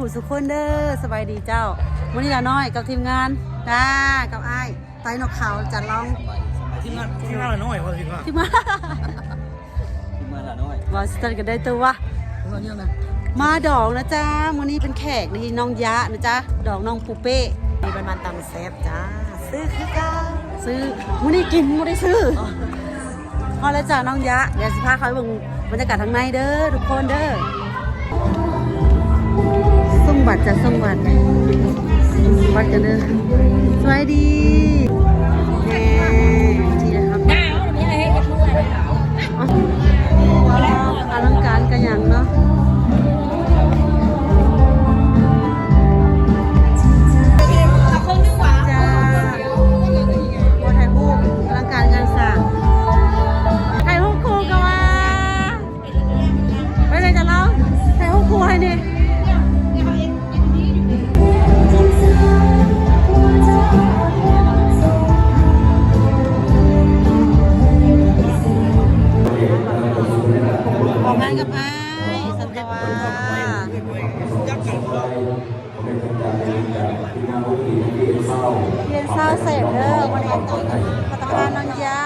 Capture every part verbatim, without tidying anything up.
ผู้สุขคนเด้อ สบายดีเจ้า มื้อนี้ละน้อยกับทีมงานจ้า กับอ้ายไต้นกเขาจัดร้อง ทีมงาน ทีมงานละน้อยว่าสิครับ ทีมงาน ทีมงานละน้อย ว่าสิตันกันได้ตัววะ มาดองนะจ้า มื้อนี้เป็นแขกนี่น้องยะนะจ๊ะ ดองน้องปูเป้ มีมันมันตำแซ่บจ้า ซื้อคือกัน ซื้อ มื้อนี้กิน บ่ได้ซื้อ พอแล้วจ้าน้องยะ เดี๋ยวสิพาเขาไปเบิ่งบรรยากาศทางในเด้อทุกคนเด้อ ส่งบัตรจ้ะ ส่งบัตร ส่งบัตรกันเด้อ สวัสดี แหม ทีนะครับ อลังการกันอย่างเนาะ จ้า โอ้ ถ่ายรูป อลังการงานสร้าง ถ่ายรูปคู่กันว่า ไปเลยจ้ะเรา ถ่ายรูปคู่ให้นี่ ออกงานกับอ้ายสันตวา เรียนเศร้าเสร็จเด้อ วันนี้ต้องพัฒนาน้องยะ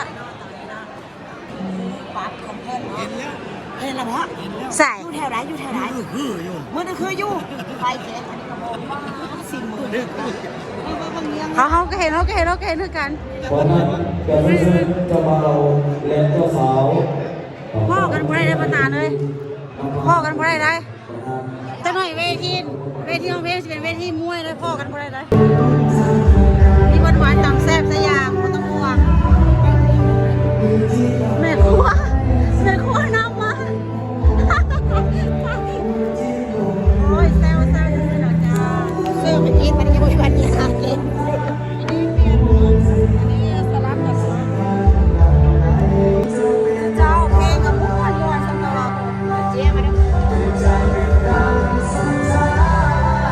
เห็นแล้ว เห็นแล้วบ่ ใส่ อยู่แถวไหน อยู่แถวไหน คืออยู่ มันคืออยู่ ไปแขกอันนี้ก็บอกว่าสิ่งมือ เขา เขาก็เห็น เขาก็เห็น เขาก็เห็นคือกัน ขอนั้นจะเชิญเจ้าบ่าวและเจ้าสาว พ้อกันบ่ได้เด้อ ประธานเอ้ย พ้อกันบ่ได้เด้อ จักหน่อยเวที เวทีร้องเพลงสิเป็นเวทีมวยเลย พ้อกันบ่ได้เด้อ มีหวานๆ ตำแซ่บสยาม บ่ต้องห่วง แม่ครัว แม่ครัวนำมา โอ้ย แซวๆ ซื่อๆ ดอกจ้า เสิร์ฟไปกิน มันยังบ่มีวันกินข้าวกิน เจ้าเพลงก็ม่วนม่วนสำหรับเจ๊มาดู โอ้ย กินน้ำเขาสอง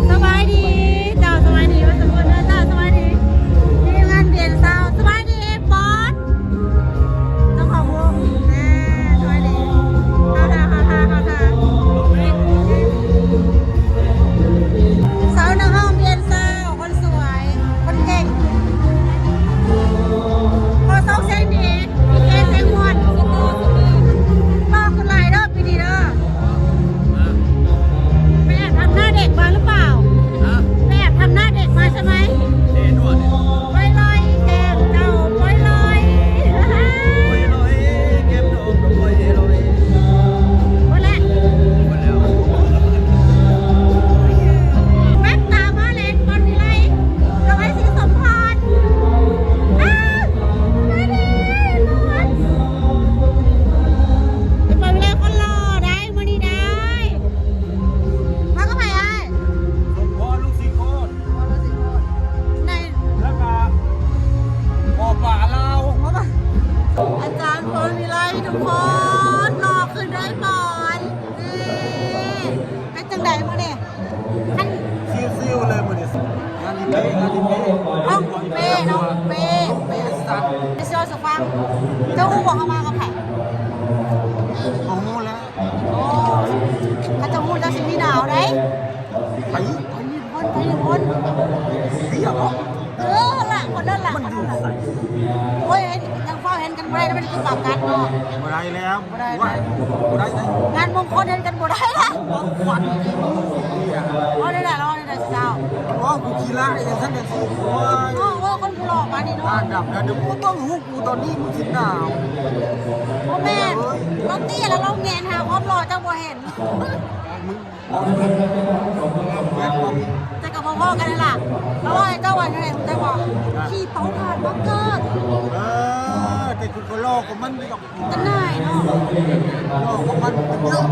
สบายดีเจ้า สบายดี ว่าสมมุตินะเจ้า สบายดี ทีมงานเปลี่ยนซาวด์ สบายดี บอส เจ้าของวง แน่ สบายดี เข้าทาง เข้าทาง เข้าทาง สาวในห้องเปลี่ยนซาวด์ คนสวย คนเก่ง ขอซอกเสียงดี พี่เกดเสียงม่วน บอกคุณหลายเด้อ ปีนี้เด้อ ไปแอบทำหน้าเด็กมาหรือเปล่า ฮะ ไปแอบทำหน้าเด็กมาใช่ไหม เดนวด ปอยลอยแก้มเจ้า ปอยลอย ปอยลอยแก้มดอก ปอยลอย หมดแล้ว หมดแล้ว แม็กตามมาเลย ปอนวิไล กับไอ้ศรีสมพร อ้าว มาดิ นวล เป็นไปไม่ได้คนหล่อได้ มื้อนี้ได้ มากับไผอ้าย สมพร ลูกศรีโคตร ใน แล้วก็ ปอป่าลาว อาจารย์ปอนวิไลทุกคน หล่อขึ้นได้ปอน นี่ เป็นจังใดมื้อนี้ อัน ซิวๆเลยมื้อนี้ งานดีเป้ งานดีเป้ น้องเป้ น้องเป้ เป้สัตว์ ไปเชื่อสุฟัง เจ้าฮู้บ่เขามากับไผ เขาฮู้แล้ว โอ้ เขาเจ้าฮู้เจ้าสิมีหนาวเด้ ไป ไปนี่พ้น ไปนี่พ้น เสียบ่ เออ ละ คนนั้นละ มันอยู่ไส โอ้ย ยังเฝ้าเห็นกันบ่ได้ แล้วมันคือปรับ กัดเนาะ บ่ได้แล้ว บ่ได้ ว่า บ่ได้เลย งานมงคลเฮ็ดกันบ่ได้ละ ของขวัญ เอาได้ละ เอาได้ละเจ้า โอ้ กูขี้ละอย่างนั้นอย่างนี้ โอ้ย โอ้ โอ้ คนหล่อมานี่เนาะ อันดับนะ เดี๋ยวกูต้องรู้กูตอนนี้กูสิหนาว บ่แม่น เฮ้ย เราเตี้ยแล้วเราแงนหาความหล่อเจ้าบ่เห็น มึง แต่กับพ่อๆกันนั่นล่ะ แล้วว่าไอ้เจ้าวันอะไรรู้จักบ่ ขี่เตาถ่านมาเกิด เออ แต่กูก็ลอกกับมันดีกว่า กันหน่อยเนาะ ลอกกับมันเป็นเยอะ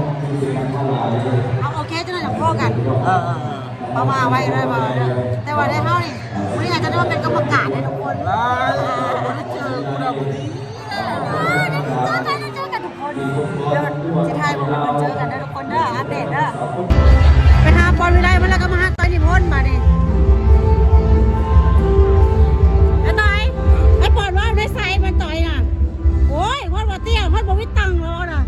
เอาโอเค เจ้าหน่อยจะพ่อกัน เออเออเออ ประมาณไว้ได้มาเนี่ย แต่ว่าได้เท่านี้วันนี้อาจจะได้มาเป็นกรรมการให้ทุกคน ว้าย ไม่ได้เจอกูนะวันนี้ เออได้เจอกันได้เจอกันทุกคน เดี๋ยวจะถ่ายผมเจอกันนะทุกคนเด้อ อัปเดตเด้อ ไปหาปอนวิไลมาแล้วก็มาหาต่อยนิพนธ์มาดิ ไอ้ต่อย ไอ้ปอนว่าได้ไซส์มันต่อยน่ะ โอ้ย ฮอดบ่เตี้ย ฮอดบ่มีตังค์แล้วนะ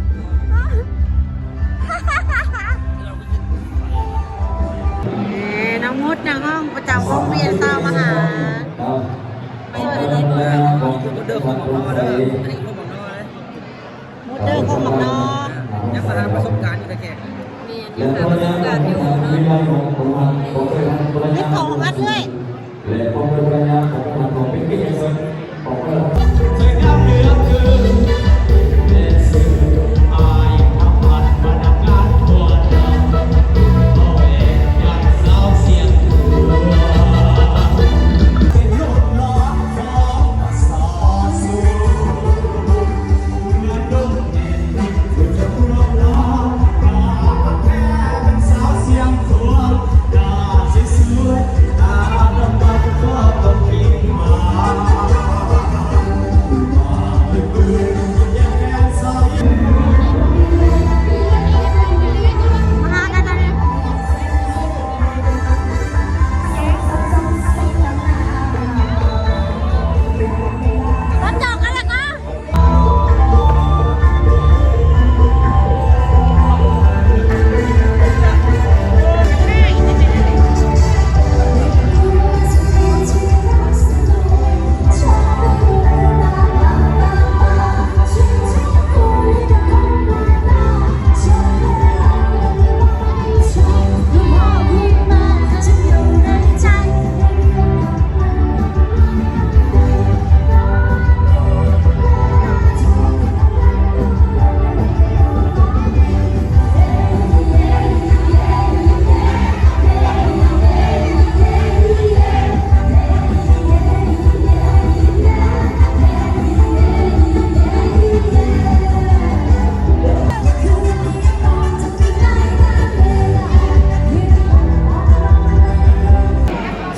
เอ้ น้องมดนางห้องประจำห้องเรียนสาวมหา สวัสดีค่ะ เดินของหมอเด้อ อันนี้ของหมอนอนะ มดเด้อของหมอนอ ยังมาหาประสบการณ์อยู่แต่แขก เรียนยังหาประสบการณ์อยู่เนาะ นี่ของอัดเลย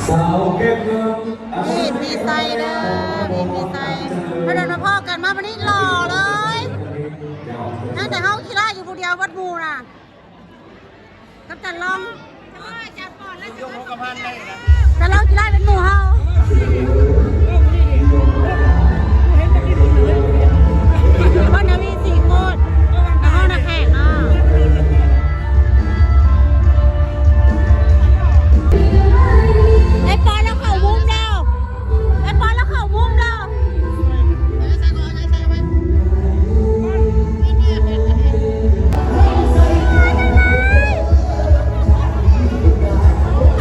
สาวเก็บเงิน มีดมีไซเด้อ มีดมีไซ พนันมาพ่อกันมาวันนี้หล่อเลย ตั้งแต่เฮาขี้ไล่อยู่ผู้เดียววัดหมู่น่ะ กับจันลอง จันลองขี้ไล่เป็นหมู่เฮา คนนะมีสี่คน แล้วเฮานะแขกเนาะ ไอ้ปอนแล้วเขามุมแล้ว ไอ้ปอนแล้วเขามุมแล้ว ไ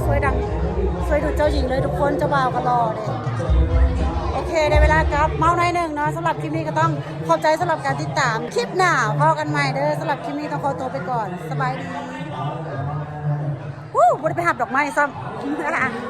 ช่วยดัง ช่วยดูเจ้าหญิงเลยทุกคน เจ้าบ่าวก็หล่อเลย โอเค ได้เวลากลับ เมาหน่อยหนึ่งเนาะ สำหรับคลิปนี้ก็ต้องขอบใจสำหรับการติดตาม คลิปหน้าพบกันใหม่เด้อ สำหรับคลิปนี้ต้องขอตัวไปก่อน สบายดี วู้ บ่ได้ไปหับดอกไม้ซ้ำ